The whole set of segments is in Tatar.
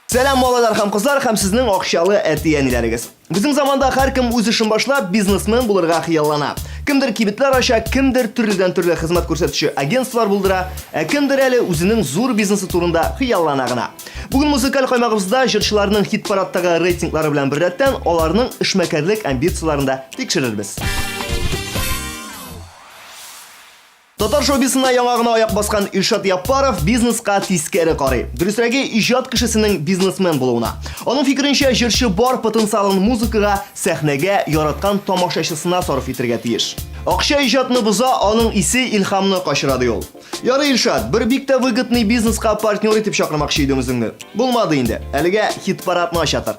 Сәлам, балалар һәм кызлар һәм сезнең акчалы әти-әниләрегез. Безнең заманда һәркем үз эшен башлап, бизнесмен булырга хыяллана. Кемдер кибетләр ача, кемдер төрледән-төрле хезмәт күрсәтүче агентстволар булдыра, ә кемдер әле үзенең зур бизнесы турында хыяллана гына. Бүген музыкаль каймагыбызда җырчыларның хит-парадтагы рейтинглары белән беррәттән, аларның эшмәкәрлек амбицияләрен дә тикшерербез. Татар шоу-бизнесына яңа гына аяк баскан Илшат Яппаров бизнеска тискәре карый. Дөресрәге, иҗат кешесенең бизнесмен булуына. Аның фикеренчә, җырчы бар потенциалын музыкага, сәхнәгә, яраткан тамашачысына сарыф итергә тиеш. Акча иҗатны боза, аның исе илһамны качыра, ди ул. Ярый, Илшат, бер бик тә выгодный бизнеска партнер итеп чакырмакчы идем үзеңне. Булмады инде. Әлегә хит-парадны ача тор.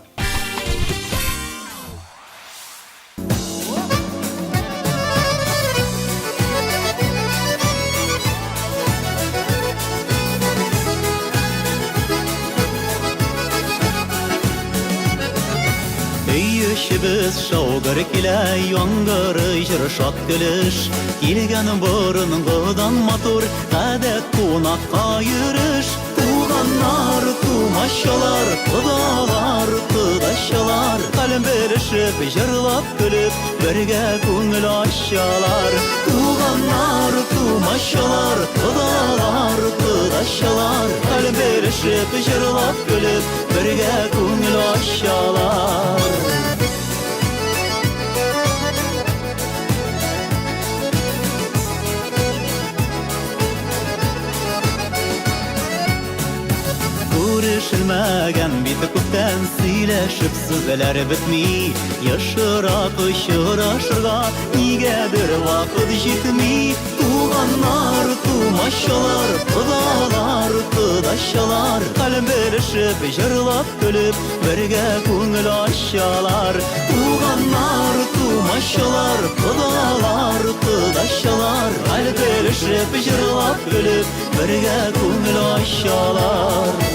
Өй эчебез шаугыр килә, яңгырый җыр шат көлеш. Килгән борынгыдан матур гадәт кунакка йөреш. Туганнар, тумачалар, кодалар, кодачалар, Калем белешеп, җырлап, көлеп, бергә күңел ачалар. Туганнар, тумачалар, кодалар, кодачалар, Калем белешеп, җырлап, көлеп, бергә күңел ачалар. Күрешелмәгән бит күптән сөйләшеп сүзләр бетми. Ешрак очрашырга нигәдер вакыт җитми. Туганнар, тумачалар, кодалар, кодачалар, Хәл белешеп, җырлап, көлеп, бергә күңел ачалар. Туганнар, тумачалар, кодалар, кодачалар, Хәл белешеп, җырлап, көлеп, бергә күңел ачалар.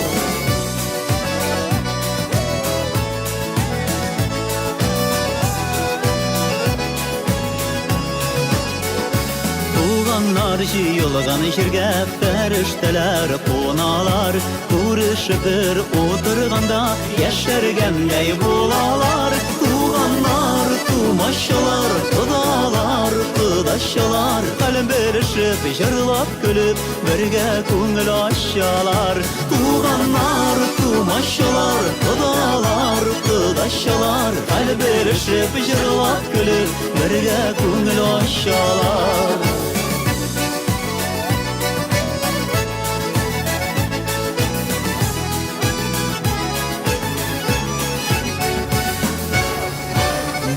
Туганнар җыелган җиргә фәрештәләр куналар, Күрешеп бер утырганда яшәргәндәй булалар. Туганнар, тумачалар, кодалар, кодачалар, Хәлен белешеп, җырлап, көлеп, бергә күңел ачалар. Туганнар, тумачалар, кодалар, кодачалар, Хәл белешеп, җырлап, көлеп, бергә күңел ачалар.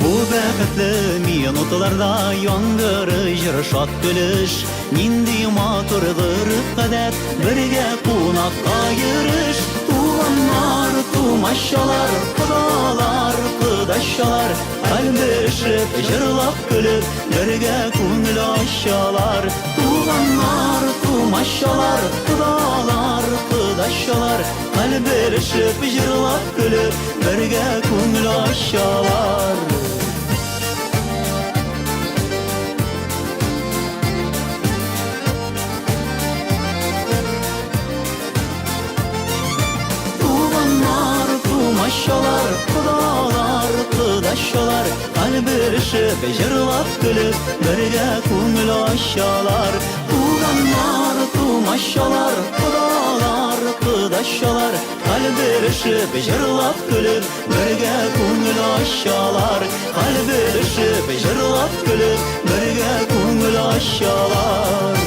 Бу бәхетле минутларда яңгырый җыр шат көлеш. Нинди матур гореф-гадәт, бергә кунакка йөреш. Туганнар, тумачалар, кодалар, кодачалар, Хәл белешеп, җырлап, көлеп, бергә күңел ачалар. Туганнар, тумачалар, кодалар, кодачалар, Хәл белешеп, җырлап, көлеп, бергә күңел ачалар. Туганнар, тумачалар, кодалар, кодачалар, Хәл белешеп, җырлап, көлеп, бергә күңел ачалар. Туганнар, тумачалар, кодалар, кодачалар, Хәл белешеп, җырлап, көлеп, бергә күңел ачалар. Хәл белешеп, җырлап, көлеп, бергә күңел ачалар.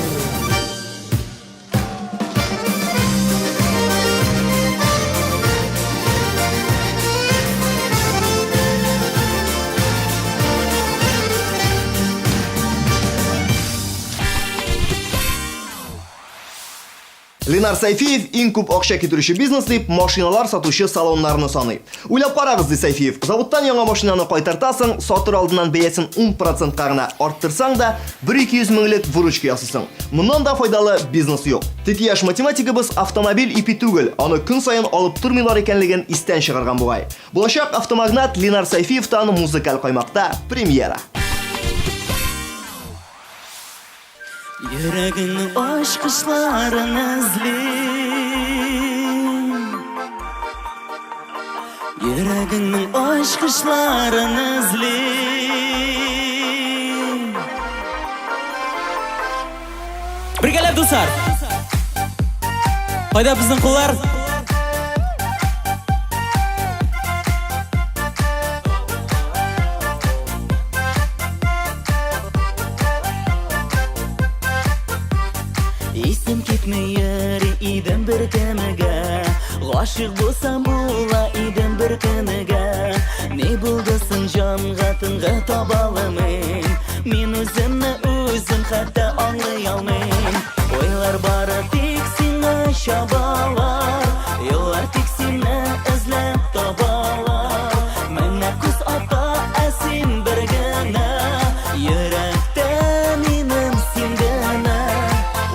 Ленар Сәйфиев иң күп акча китерүче бизнес дип машиналар сатучы салоннарны саный. Уйлап карагыз, ди Сәйфиев, заводтан яңа машинаны кайтартасың, сатыр алдыннан бәясен 10 процентка гына арттырсаң да, 1-200 меңлек выручка ясыйсың. Моннан да файдалы бизнес юк. Тик яшь математигыбыз автомобиль ипи түгел, аны көн саен алып тормыйлар икәнлеген истән чыгарган бугай. Булачак автомагнат Ленар Сәйфиевтан музыкаль каймакта премьера. Йөрәгеңнең ачкычларын эзлим. Йөрәгеңнең ачкычларын эзлим. Бергәләп, дуслар! Кайда безнең куллар? Исем китми йөри идем бер кемгә. Гашыйк булсам була идем бер кемгә. Ни булды соң җанга тынгы таба алмыйм. Мин үземне үзем хәтта аңлый алмыйм. Уйлар бары тик сиңа чабалар. Юллар тик сине эзләп табалар. Менә күз ата, ә син бер генә. Йөрәктә минем син генә.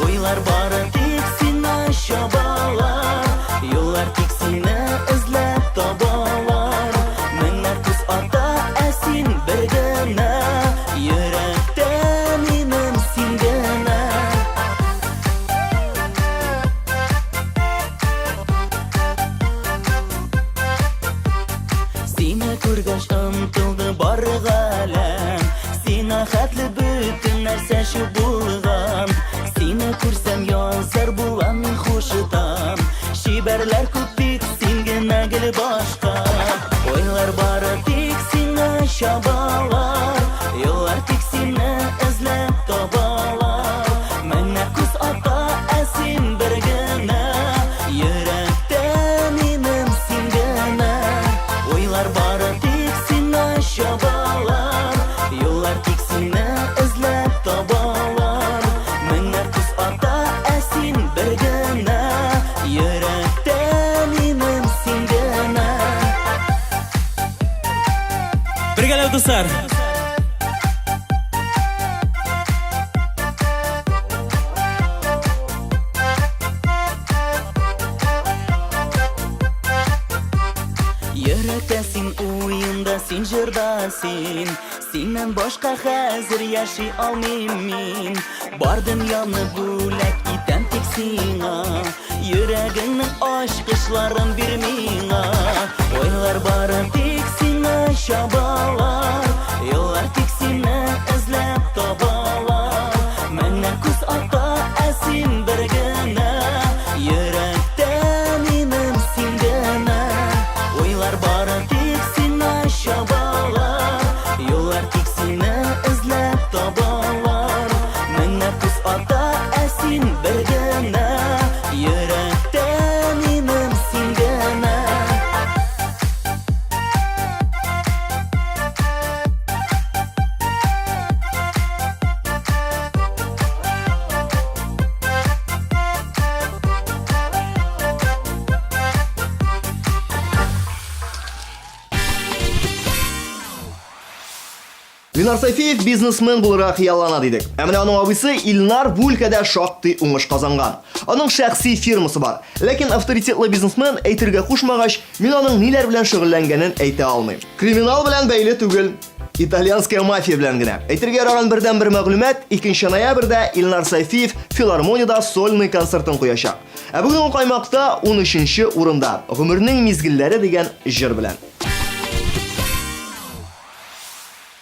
Уйлар бары тик сиңа чабалар. Юллар тик сине эзләп табалар. Менә күз ата, ә син бер генә. Йөрәктә минем син генә. Сине күргәч омтылды бар галәм. Сиңа хәтле бөтен нәрсә чүп булган. Сине күрсәм язар булам мин хушытам. Чибәрләр күп тик син генә гел башка. Уйлар бары тик сиңа чабалар. Юллар тик сине эзләп табалар. Менә күз ата, ә син бер генә. Йөрәктә минем син генә. Уйлар бары тик сиңа чабалар. Юллар тик сине эзләп табалар. Менә күз ата, ә син бер генә. Йөрәктә минем син генә. Бергәләп, дуслар! Йөрәктә син, уенда син, җырда син. Синнән башка хәзер яши алмыйм мин. Бар дөньямны бүләк итәм тик сиңа. Йөрәгеңнең ачкычларын бир миңа. Уйлар бары тик сиңа чабалар. Юллар тик сине эзләп табалар. Менә күз ата, ә син бер генә. Йөрәктә минем син генә. Уйлар бары тик сиңа чабалар. Юллар тик сине эзләп табалар. Менә күз ата, ә син бер генә. Йөрәктә минем син генә. Ленар Сәйфиев бизнесмен булырга хыяллана дидек. Ә менә аның абыйсы Илнар бу өлкәдә шактый уңыш казанган. Аның шәхси фирмасы бар. Ләкин авторитетлы бизнесмен әйтергә кушмагач, мин аның ниләр белән шөгыльләнгәнен әйтә алмыйм. Криминал белән бәйле түгел. Итальянская мафия белән генә. Әйтергә яраган бердәнбер мәгълүмат, 2 ноябрьдә Илнар Сәйфиев филармониядә сольный концертын куячак. Ә бүген ул каймакта 13 урында, Гомернең мизгелләре дигән җыр белән.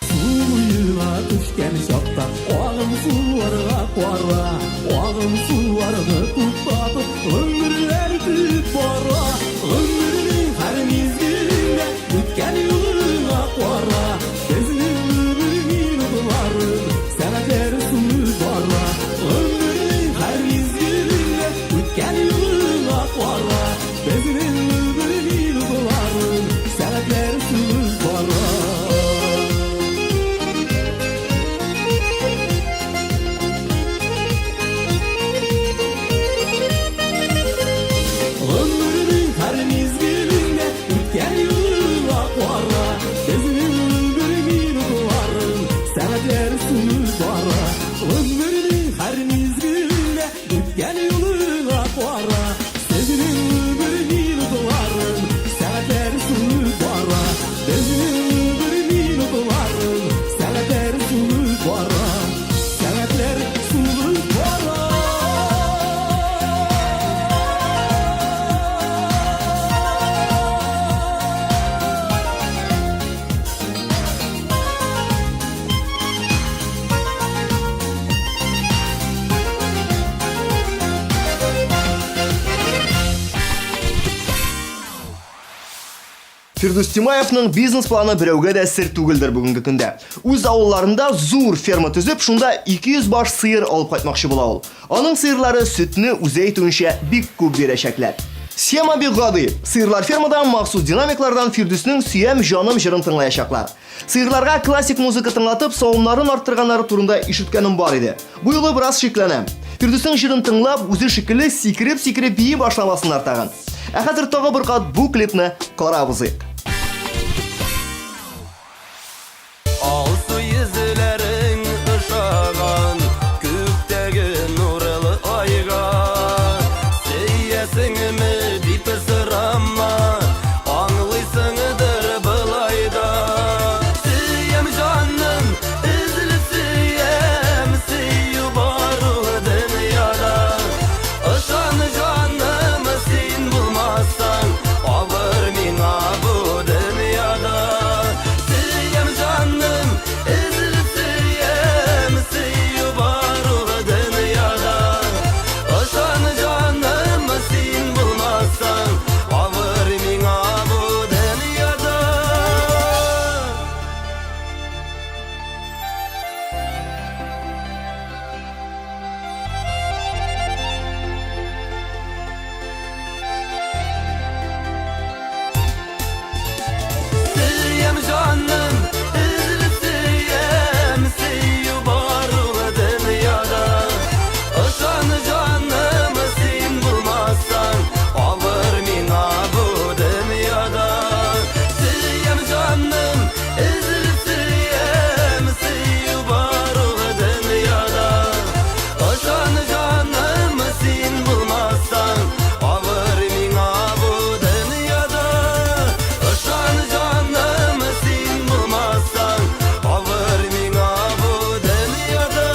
Су буена төшкән чакта агым суларга кара, агым суларны туктатып, гомерләр үтеп бара. Гомернең һәр мизгелендә үткән юлыңа кара, безнең гомер минутларын сәгатьләр сүнеп бара. Гомернең һәр мизгелендә үткән юлыңа кара, безнең гомер минутларын. Фирдүс Тимаевның бизнес планы берәүгә дә сер түгелдер бүгенге көндә. Үз авылларында зур ферма төзеп, шунда 200 баш сыер алып кайтмакчы була ул. Аның сыерлары сөтне үзе әйтүенчә бик күп бирәчәкләр. Схема бик гади. Сыерлар фермада махсус динамиклардан Фирдүснең Сөям җаным җырын тыңлаячаклар. Сыерларга классик музыка тыңлатып, савымнарын арттырганнары турында ишеткәнем бар иде. Бу юлы бераз шикләнәм. Фирдүснең җырын тыңлап, үзе шикелле сикереп-сикереп бии башламасыннар тагын. Ә хәзер тагы бер кат бу клипны карап узыйк. Алсу йөзләрең ошаган Күктәге нурлы айга Сөясеңме дип сорама Аңлыйсыңдыр болай да Сөям җаным, өзелеп сөям Сөю бар ул дөньяда Ышан җаным, син булмасаң Авыр миңа бу дөньяда Сөям җаным, өзелеп сөям Сөю бар ул дөньяда Ышан җаным, син булмасаң Авыр миңа бу дөньяда Сөям җаным, өзелеп сөям, сөю бар ул дөньяда. Ышан җаным, син булмасаң, авыр миңа бу дөньяда. Сөям җаным, өзелеп сөям, сөю бар ул дөньяда. Ышан җаным, син булмасаң, авыр миңа бу дөньяда. Ышан җаным, син булмасаң, авыр миңа бу дөньяда.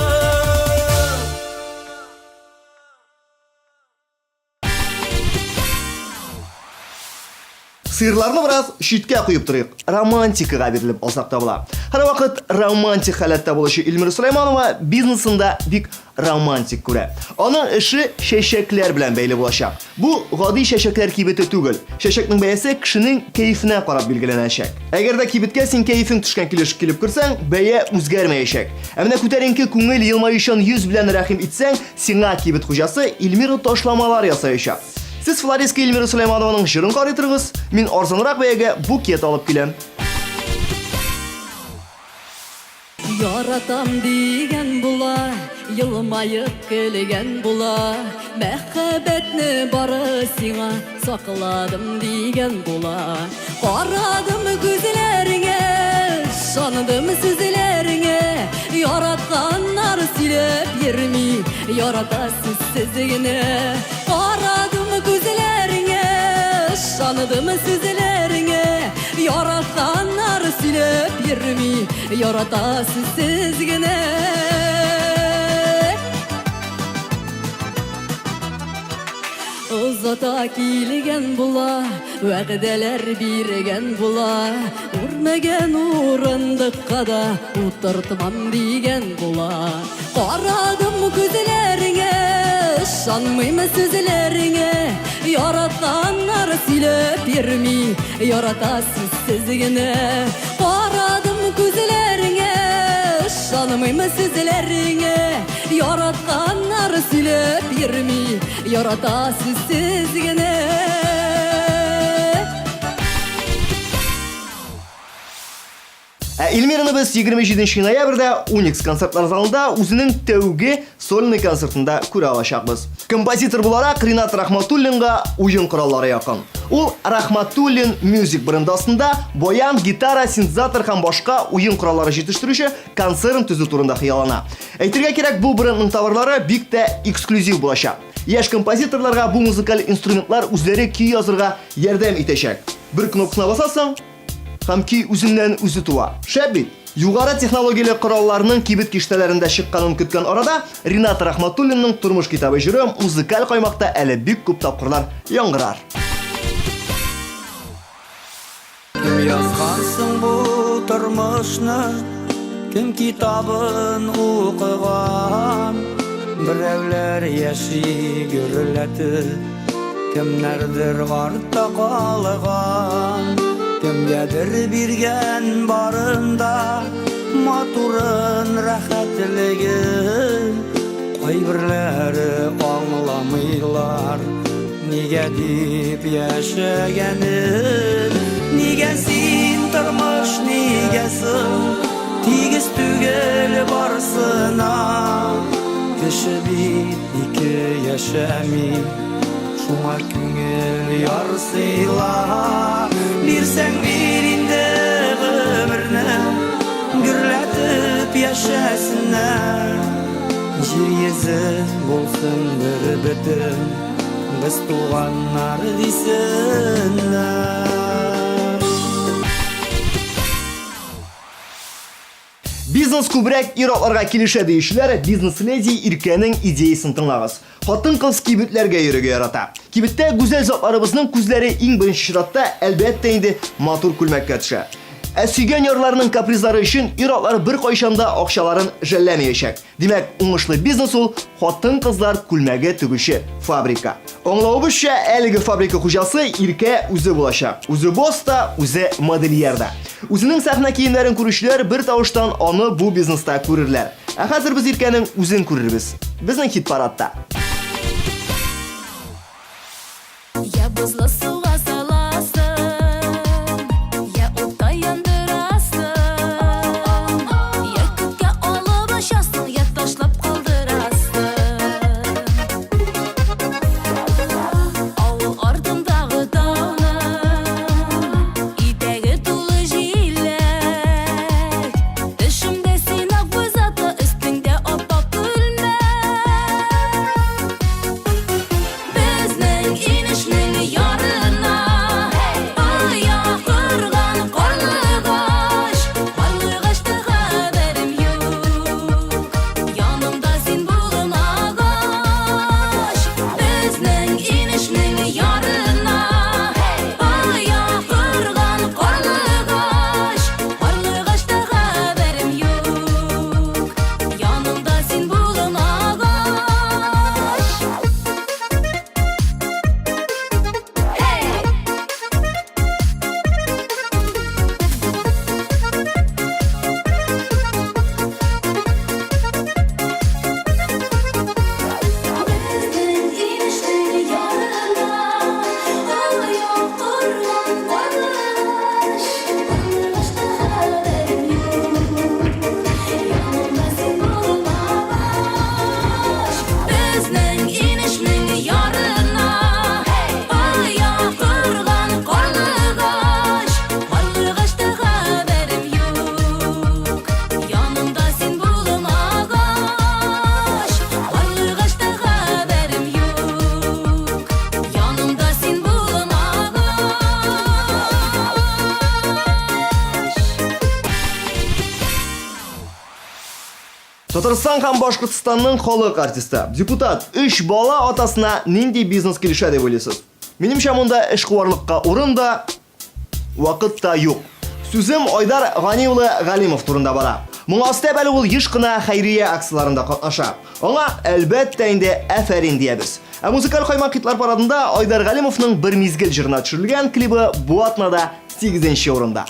Сыерларны бераз читкә куеп торыйк. Романтикага бирелеп алсак та була. Һәрвакыт романтик халәттә булучы Эльмира Сулайманова бизнесын да бик романтик күрә. Аның эше чәчәкләр белән бәйле булачак. Бу гади чәчәкләр кибете түгел. Чәчәкнең бәясе кешенең кәефенә карап билгеләнәчәк. Әгәр дә кибеткә син кәефең төшкән килеш килеп керсәң, бәя үзгәрмәячәк. Ә менә күтәренке күңел, елмаючан йөз белән рәхим итсәң, сиңа кибет хуҗасы Эльмира ташламалар ясаячак. Сез флористка Эльмира Сөләйманованың җырын карый торыгыз, мин арзанрак бәягә букет алып киләм. Яратам дигән була, елмаеп көлгән була, Мәхәббәтне бары сиңа сакладым дигән була. Карадым күзләреңә, ышандым сүзләреңә, Яратканнар сөйләп йөрми, яратасыз сез генә. Карадым күзләреңә, ышандым сүзләреңә, Яратканнар сөйләп йөрми, яратасыз сез генә. Озата килгән була, вәгъдәләр биргән була, Үрмәгән урындыкка да утыртмам дигән була. Карадым күзләреңә, ышанмыйм сүзләреңә, Яратканнар сөйләп йөрми, яратасыз сез генә. Карадым күзләреңә, ышанмыйм сүзләреңә, Яратканнар сөйләп йөрми, яратасыз сез генә. Ә Эльмираны без 27 ноябрьдә Уникс концертлар залында үзенең тәүге сольный концертында күрә алачакбыз. Композитор буларак Ринат Рахматуллинга уен кораллары якын. Ул Рахматуллин Music бренды астында баян, гитара, синтезатор һәм башка уен кораллары җитештерүче концерн төзү турында хыяллана. Әйтергә кирәк, бу брендның товарлары бик тә эксклюзив булачак. Яшь композиторларга бу музыкаль инструментлар үзләре көй язырга ярдәм итәчәк. Бер кнопкасына басасың, Һәм көй үзеннән үзе туа. Шәп бит! Югары технологияле коралларның кибет киштәләрендә чыкканын көткән арада, Ринат Рахматуллинның Тормыш китабы җыры музыкаль каймакта әле бик күп тапкырлар яңгырар. Кем язган соң бу тормышны? Кем китабын укыган? Берәүләр яши гөрләтеп, Кемнәрдер артта калган. Кемгәдер биргән барын да, матурын, рәхәтлеген. Кайберләре аңламыйлар, нигә дип яшәгәнен. Нигә син, тормыш, нигә соң тигез түгел барысына? Кеше бит ике яшәми, шуңа күңел ярсыйла. Бирсәң бир инде гомерне, гөрләтеп яшәсеннәр. Җир йөзе булсын бер бөтен, без туганнар дисеннәр. Бизнес күбрәк ир-атларга килешә диючеләр бизнес-леди Иркәнең идеясен тыңлагыз. Хатын-кыз кибетләргә йөрергә ярата. Кибеттә гүзәл затларыбызның күзләре иң беренче чиратта, әлбәттә инде, матур күлмәккә төшә. Ә сөйгән ярларының капризлары өчен ир-атлар беркайчан да акчаларын жәлләмәячәк. Димәк, уңышлы бизнес ул хатын-кызлар күлмәге тегүче фабрика. Аңлавыбызча, әлеге фабрика хуҗасы Иркә үзе булачак. Үзе босс та, үзе модельер да. Үзенең сәхнә киемнәрен күрүчеләр бер тавыштан аны бу бизнеста күрерләр. Ә хәзер без Иркәнең үзен күрербез. Безнең хит-парадта. Я бозлы суга саласың, я утта яндырасың, я күккә алып очасың, я ташлап калдырасың. Авыл артындагы тауның итәге тулы җиләк. Төшемдә син акбүз атлы, өстеңдә ап-ак күлмәк. Безнең инешнең ярына оя корган карлыгач, карлыгачта хәбәрем юк, янымда син булмагач. Безнең инешнең ярына оя корган карлыгач, карлыгачта хәбәрем юк, янымда син булмагач. Hey! Безнең инешнең ярына оя корган карлыгач, карлыгачта хәбәрем юк, янымда син булмагач. Безнең инешнең ярына оя корган карлыгач, карлыгачта хәбәрем юк, янымда син булмагач. Карлыгачта хәбәрем юк, янымда син булмагач. Татарстан һәм Башкортстанның халык артисты, депутат, өч бала атасына нинди бизнес килешә дип уйлыйсыз? Минемчә, монда эшкуарлыкка урын да, вакыт та юк. Сүзем Айдар Гани улы Галимов турында бара. Моңа өстәп әле ул еш кына хәйрия акцияләрендә катнаша. Аңа, әлбәттә инде, афәрин диябез. Ә музыкаль каймак хитлар парадында Айдар Галимовның Бер мизгел җырына төшерелгән клибы бу атнада сигезенче урында.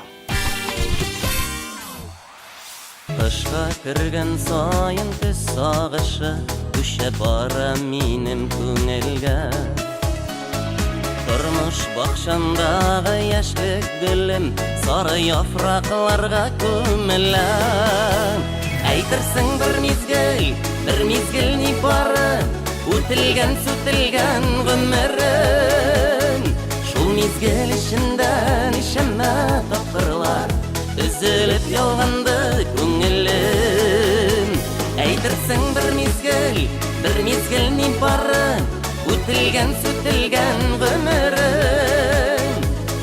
Кышка кергән саен көз сагышы күчә бара минем күңелгә. Тормыш бакчамдагы яшьлек гөлем сары яфракларга күмелә. Әйтерсең бер мизгел, бер мизгел ни бары, үтелгән сүтелгән гомерем. Шул мизгел эчендә ничәмә тапкырлар өзелеп ялганды күңелем. Әйтерсең бер мизгел, бер мизгел ни бары, үтелгән сүтелгән гомерем.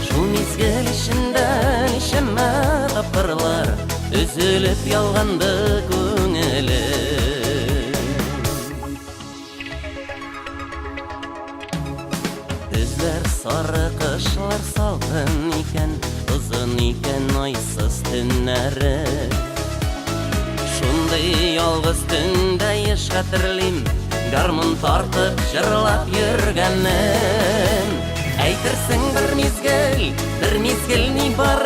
Шул мизгел эчендә ничәмә тапкырлар өзелеп ялганды күңелем. Көзләр сары, кышлар салкын икән, озын икән айсыз төннәре. Шундый ялгыз төндә еш хәтерлим, гармун тартып җырлап йөргәнем. Әйтерсең бер мизгел, бер мизгел ни бары,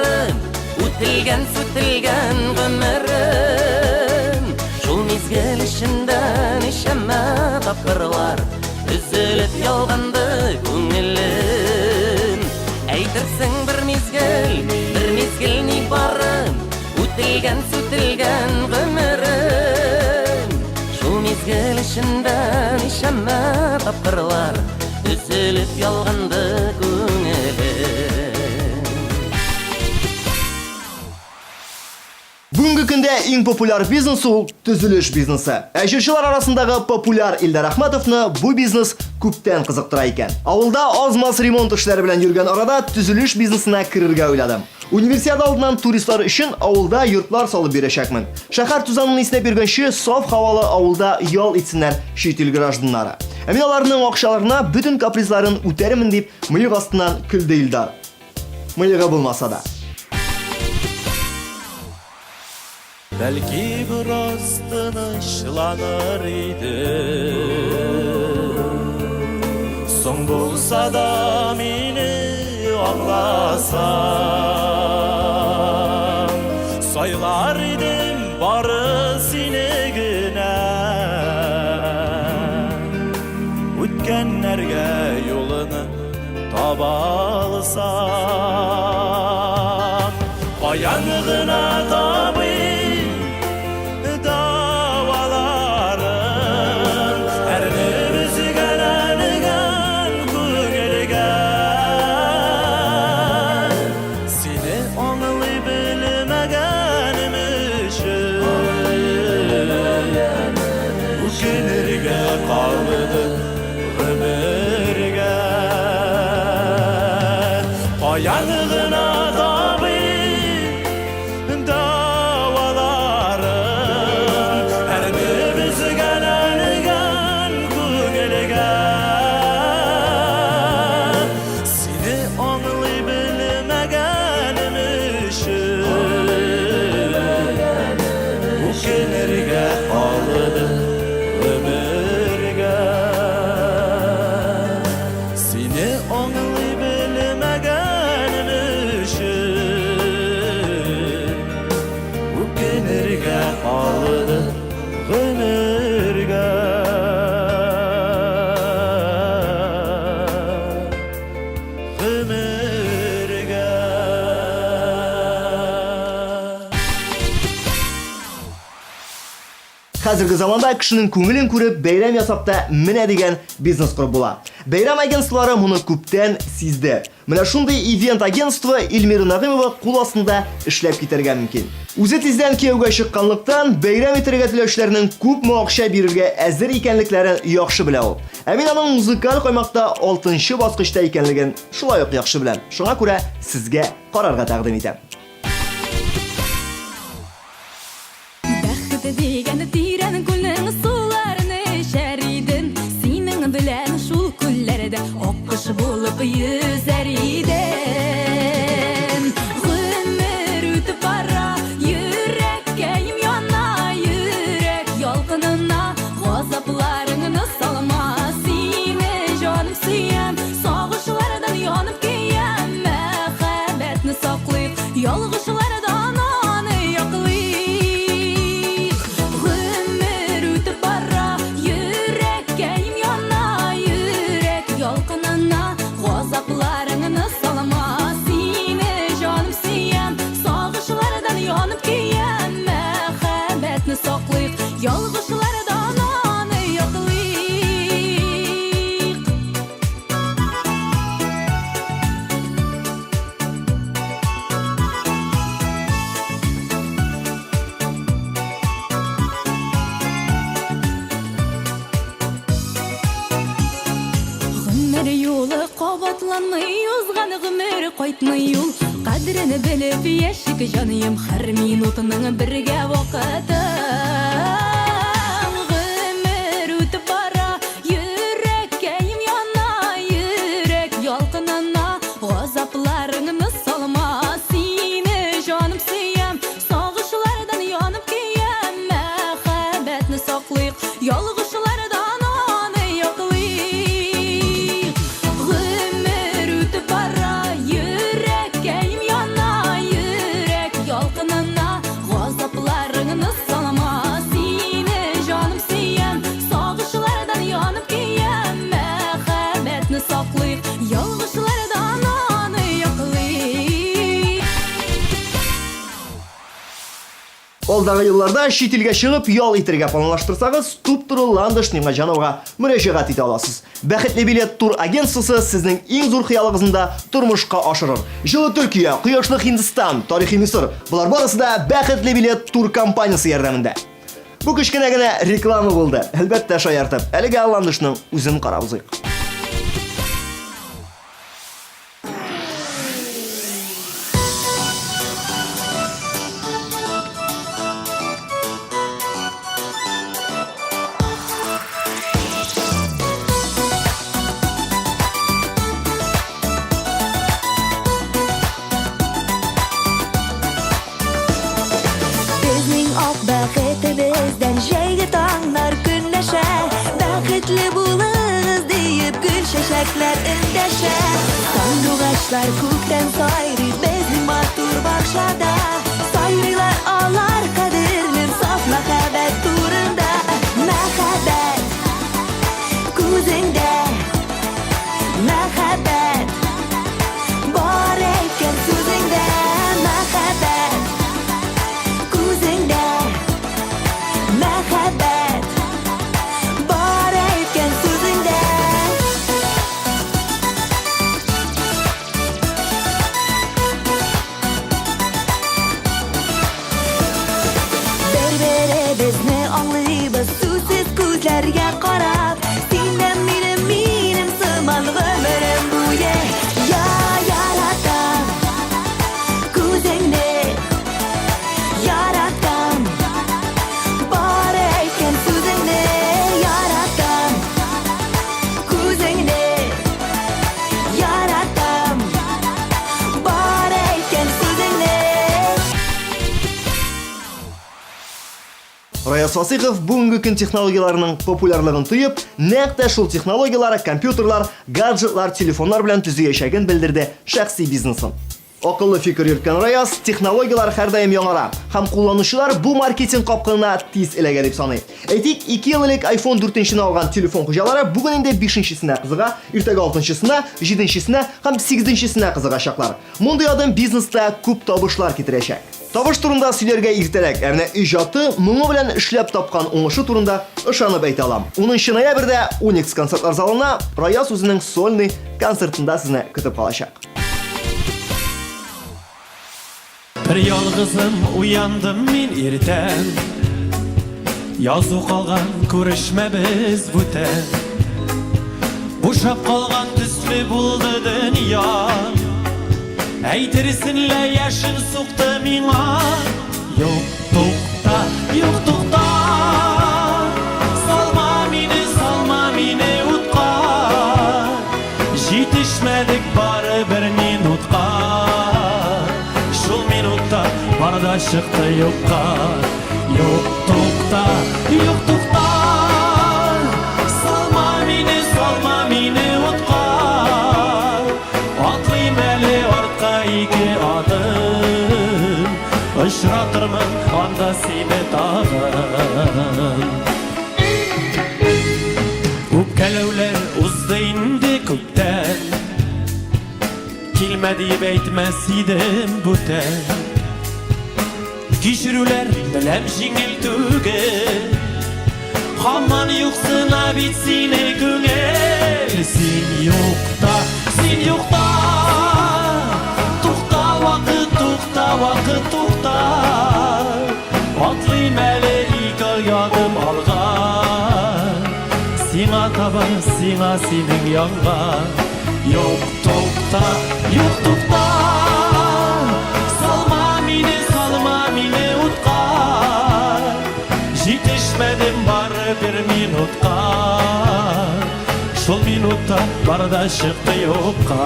Әйтерсең бер мизгел, бер мизгел ни бары Үтелгән, сүтелгән гомерем. Шул мизгел эчендә ничәмә тапкырлар Өзелеп ялганды күңелем. Бүгенге көндә иң популяр бизнес ул төзелеш бизнесы. Ә җырчылар арасындагы популяр Илдар Әхмәтовны бу бизнес күптән кызыктыра икән. Авылда аз-маз ремонт эшләре белән йөргән арада төзелеш бизнесына керергә уйладым. Универсиада алдыннан туристлар өчен авылда йортлар салып бирәчәкмен. Шәһәр тузанын иснәп йөргәнче, саф һавалы авылда ял итсеннәр чит ил гражданнары. Ә мин аларның акчаларына бөтен капризларын үтәрмен, дип мыек астыннан көлде Илдар. Мыегы булмаса да. Бәлки бераз тынычланыр идем. Соң булса да мине аңласаң, Сайлар идем бары сине генә. Үткәннәргә юлны Таба алсам, каян гына табыйм дәваларын әрнеп өзгәләнгән күңелгә. Сине аңлый белмәгәнем өчен үкенергә калды. Гомергә каян гына табыйм дәваларын әрнеп өзгәләнгән күңелгә. Сине аңлый белмәгәнем өчен үкенергә калды Гомергә сине аңлый белмәгәнем өчен үкенергә калды гомергә. Гомергә. Хәзерге заманда кешенең күңелен күреп, бәйрәм ясап та менә дигән бизнес корып була. Бәйрәм агентстволары моны күптән сизде. Менә шундый ивент агентство Эльмира Нәгыймова кул астында эшләп китәргә мөмкин. Үзе тиздән кияүгә чыкканлыктан, бәйрәм итәргә теләүчеләрнең күпме акча бирергә әзер икәнлекләрен яхшы белә ул. Ә мин аның музыкаль каймакта алтынчы баскычта икәнлеген шулай ук яхшы беләм. Шуңа күрә сезгә карарга тәкъдим итәм. Бәхет дигән тирән күлнең суларын эчәр идем, Синең белән шул күлләрдә аккош булып йөзәр идем. Гомер үтеп бара, йөрәккәем яна, йөрәк ялкынына газапларыңны салма. Сине җаным сөям, сагышлардан янып көям, мәхәббәтне саклыйк, ялгышлардан аны яклыйк. Гомер үтеп бара, йөрәккәем яна, йөрәк ялкынына газапларыңны салма. Сине җаным сөям, сагышлардан янып көям, мәхәббәтне саклыйк, ялгышлардан аны яклыйк. Гомер юлы кабатланмый, узган гомер кайтмый ул. Кадерен белеп яшик, җаныем, һәр минутының бергә вакытын. Гомер үтеп бара, йөрәккәем яна, йөрәк ялкынына газапларыңны салма. Сине җаным сөям, сагышлардан янып көям, мәхәббәтне саклыйк, ялгышлардан аны яклыйк. Гомер үтеп бара, йөрәккәем яна, йөрәк ялкынына газапларыңны салма. Алдагы елларда чит илгә чыгып ял итәргә планлаштырсагыз, туп-туры Ландыш Нигъмәтҗановага мөрәҗәгать итә аласыз. Бәхетле билет тур агентствосы сезнең иң зур хыялыгызны да тормышка ашырыр. Җылы Төркия, кояшлы Һиндстан, тарихи Мисыр, болар барысы да Бәхетле билет тур компаниясе ярдәмендә. Бу кечкенә генә реклама булды. Әлбәттә, шаяртып. Әлегә Ландышның үзен карап узыйк. Безнең ак бәхетебездән җәйге таңнар көнләшә. Бәхетле булыгыз диеп гөл чәчәкләр эндәшә. Сандугачлар күктән сайрый безнең матур бакчада. Сайрыйлар алар кадерлем саф мәхәббәт турында. Мәхәббәт күзеңдә. Мәхәббәт Бар әйткән сүзеңдә мәхәббәт Күзеңдә мәхәббәт Бар әйткән сүзеңдә. Бер-беребезне аңлыйбыз сүзсез күзләргә карап. Син дә минем, минем сыман гомерем буе. Я яратам күзеңне, яратам бар әйткән сүзеңне, яратам күзеңне, яратам бар әйткән сүзеңне. Раяз Фасыйхов бүгенге көн технологияләренең популярлыгын тоеп, нәкъ тә шул технологияләр компьютерлар, гаджетлар, телефоннар белән төзиячәген белдерде шәхси бизнесын. Акыллы фикер йөрткән Раяз, технологияләр һәрдаим яңара һәм кулланучылар бу маркетинг капкынына тиз эләгә дип саный. Әйтик, 2 ел элек iPhone 4-нчене алган телефон хуҗалары бүген инде 5-нчесенә кызыга, иртәгә 6-нчысына, 7-нчесенә һәм 8-нчесенә кызыгачаклар. Мондый адым бизнеста күп табышлар китерәчәк. Табыш турында сөйләргә иртәрәк, ә менә иҗаты, моңы белән эшләп тапкан уңышы турында ышанып әйтә алам. 10 ноябрьдә Уникс концертлар залына Раяз үзенең сольный концертында сезне көтеп калачак. Бер ялгызым уяндым мин иртән. Язу калган күрешмәбез бүтән. Бушап калган төсле булды дөнья. Әйтерсең лә яшен сукты миңа. Юк, тукта, юк, тукта. Салма мине, салма мине утка. Җитешмәдек бары бер минутка. Шул минутта бар да чыкты юкка. Юк, тукта, юк, тукта. Салма мине, салма мине утка. Атлыйм әле артка ике адым. Очратырмын анда сине тагын. Үпкәләүләр узды инде күптән. Килмә диеп әйтмәс идем бүтән. Кичерүләр беләм җиңел түгел. Һаман юксына бит сине күңел. Син юкта, син юкта. Тукта вакыт, тукта вакыт, тукта. Атлыйм әле ике адым алга. Сиңа таба, сиңа синең янга. Юк, тукта, юк, тукта. Салма мине, салма мине утка. Җитешмәдем бары бер минутка. Шул минутта бар да чыкты юкка.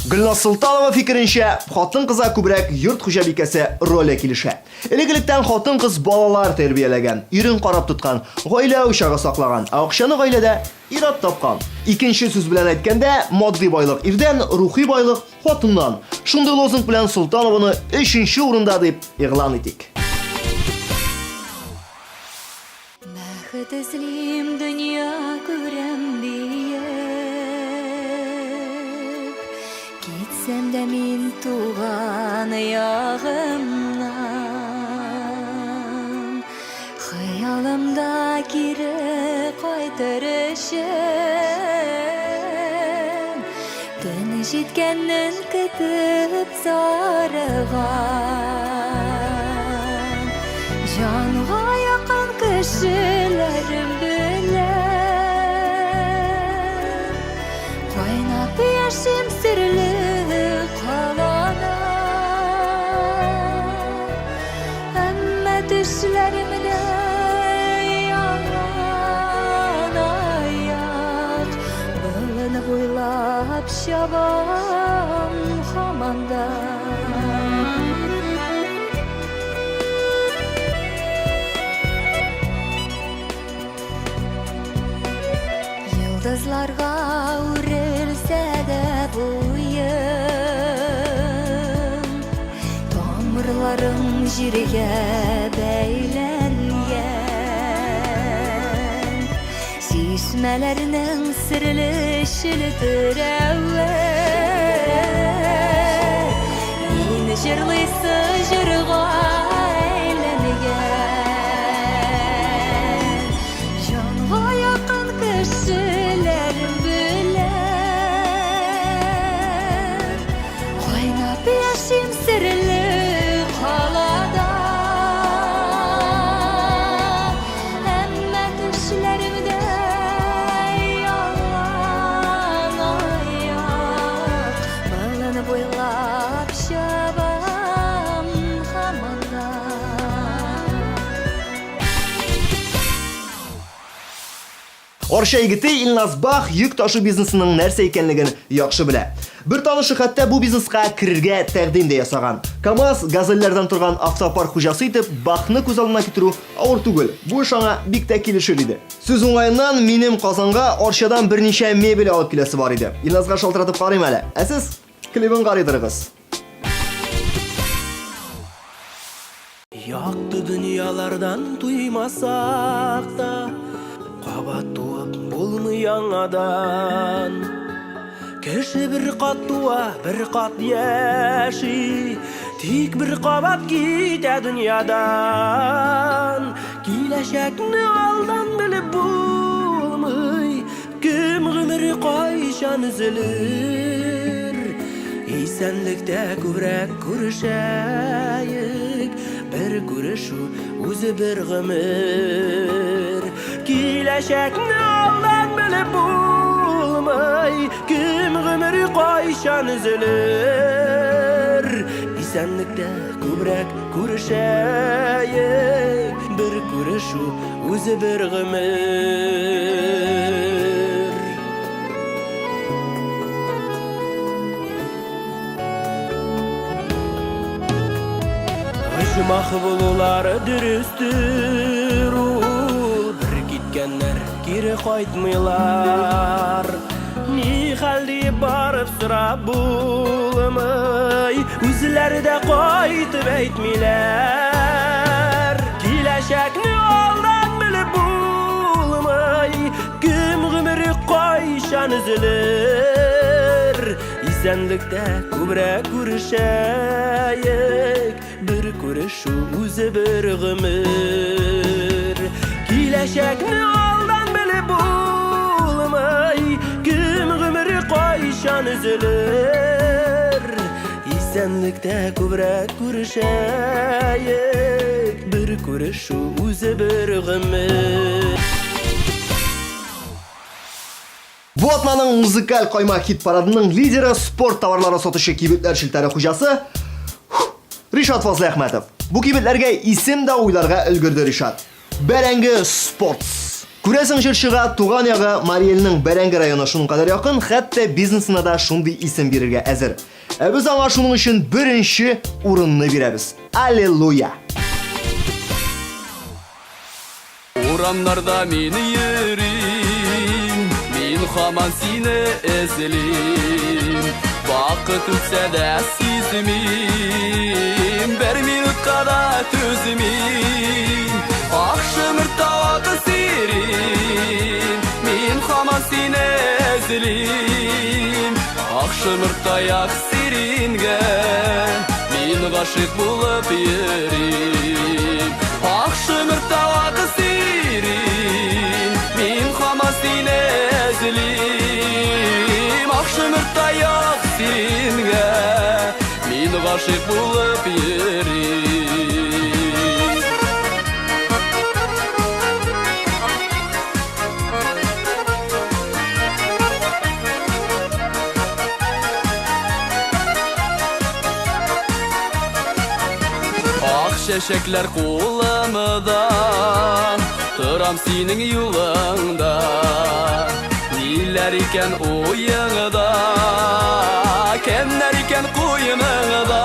Гөлназ Солтанова фикеренчә, хатын-кызга күбрәк йорт хуҗабикәсе роле килешә. Элек-электән хатын-кыз балалар тәрбияләгән, ирен карап тоткан, гаилә учагы саклаган, ә акчаны гаиләдә ир-ат тапкан. Икенче сүз белән әйткәндә, матди байлык ирдән, рухи байлык хатыннан. Шундый лозунг белән Солтанованы өченче урында дип игълан итик. Бәхет эзлим, дөнья күрәм диеп. Китсәм дә мин туган ягымнан, Хыялымда кире кайтыр өчен, Төн җиткәнен көтеп зарыгам. Җанга якын кешеләрем белән Кайнап яшим серле калада. Әмма төшләремдә ялан аяк Болын буйлап чабам һаман да. Йолдызларга үрелсә дә буем, Тамырларым җиргә бәйләнгән. Чишмәләрнең серле челтерәве Мин җырлыйсы җырга әйләнгән. Җанга якын кешеләрем белән Кайнап яшим серле калада. Әмма төшләремдә ялан аяк Болын буйлап чабам һаман да. Арча егете Илназ Бах йөк ташу бизнесының нәрсә икәнлеген яхшы белә. Бер танышы хәтта бу бизнеска керергә тәкъдим дә ясаган. КАМАЗ, газельләрдән торган автопарк хуҗасы итеп Бахны күз алдына китерү авыр түгел. Бу эш аңа бик тә килешер иде. Сүз уңаеннан, минем Казанга Арчадан берничә мебель алып киләсе бар иде. Илназга шалтыратып карыйм әле. Ә сез клибын карый торыгыз. Якты дөньялардан туймасак та, Кабат туып булмый яңадан. Кеше бер кат туа, бер кат яши, Тик бер кабат китә дөньядан. Киләчәкне алдан белеп булмый, Кем гомере кайчан өзелер? Исәнлектә күбрәк күрешәек, Бер күрешү үзе бер гомер. Киләчәкне алдан белеп булмый, Кем гомере кайчан өзелер? Исәнлектә күбрәк күрешәек, Бер күрешү Үзе бер гомер. Оҗмах булулары дөрестер ул, бер киткәннәр кире кайтмыйлар. Ни хәл диеп барып сорап булмый, үзләре дә кайтып әйтмиләр. Киләчәкне алдан белеп булмый, кем гомере кайчан өзелер. Исәнлектә күбрәк күрешәек, бер күрешү үзе бер гомер. Киләчәкне алдан белеп булмый, кем гомере кайчан өзелер. Исәнлектә күбрәк күрешәек, бер күрешү үзе бер гомер. Бу атнаның музыкаль кайма хит-парадының лидеры спорт товарлары сатучы кибетләр челтәре хуҗасы Ришат Фазлыәхмәтов. Бу кибетләргә исем дә уйларга өлгерде Ришат. Бәрәңге Спортс. Күрәсең, җырчыга туган ягы Мариэльнең Бәрәңге районы шуның кадәр якын, хәтта бизнесына да шундый исем бирергә әзер. Ә без аңа шуның өчен беренче урынны бирәбез. Аллилуйя! Урамнарда мин йөрим, мин хаман сине эзлим. Вакыт үтсә дә сизмим, бер минутка да түзмим. Ак шымырт таваты сирин, мин хаман сине эзлим. Ак шомырт таяк сирингә Мин гашыйк булып йөрим. Ак шомырт таяк сирин, Мин һаман сине эзлим. Ак шомырт таяк сирингә Мин гашыйк булып йөрим. Ак чәчәкләр кулымда, Торам синең юлыңда. Ниләр икән уеңда, Кемнәр икән куеныңда?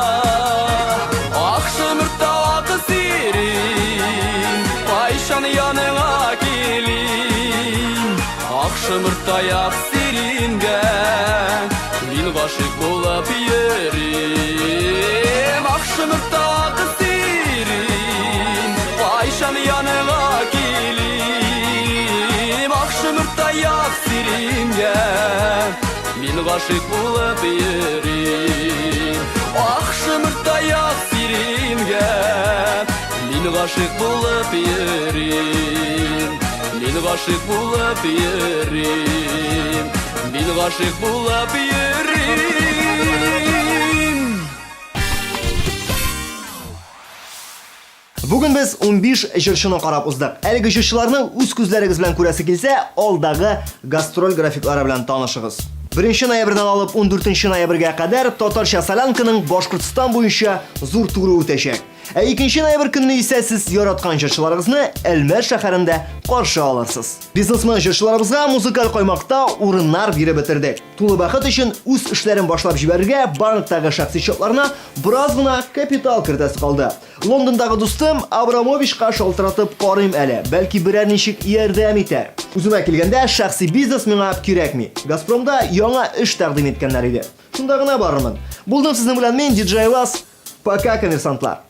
Ак шомыртта ак сирин, Кайчан яныңа килим? Ак шомырт таяк сирингә Мин гашыйк булып йөрим. Ак шомырт ак сирин, Кайчан яныңа килим? Ак шомырт таяк сирингә Мин гашыйк булып йөрим. Ак шомырт таяк сирингә Мин гашыйк булып йөрим. Мин гашыйк булып йөрим. Мин гашыйк булып йөрим. Бүген без 15 җырчыны карап уздык. Әлеге җырчыларны үз күзләрегез белән күрәсе килсә, алдагы гастроль графиклары белән танышыгыз. 1 ноябрьдән алып 14 ноябрьгә кадәр Татарча солянканың Башкортстан буенча зур туры үтәчәк. Ә 2 ноябрь көнне исә сез яраткан җырчыларыгызны Әлмәт шәһәрендә каршы алырсыз. Бизнесмен җырчыларыбызга музыкаль каймакта урыннар биреп бетердек. Тулы бәхет өчен үз эшләрен башлап җибәрергә банктагы шәхси счетларына бераз гына капитал кертәсе калды. Лондондагы дустым Абрамовичка шалтыратып карыйм әле, бәлки берәр ничек ярдәм итәр. Үземә килгәндә, шәхси бизнес миңа кирәкми. Газпромда яңа эш тәкъдим иткәннәр иде. Шунда гына барырмын. Булдым сезнең белән мин, DJ Лас. Пока, коммерсантлар!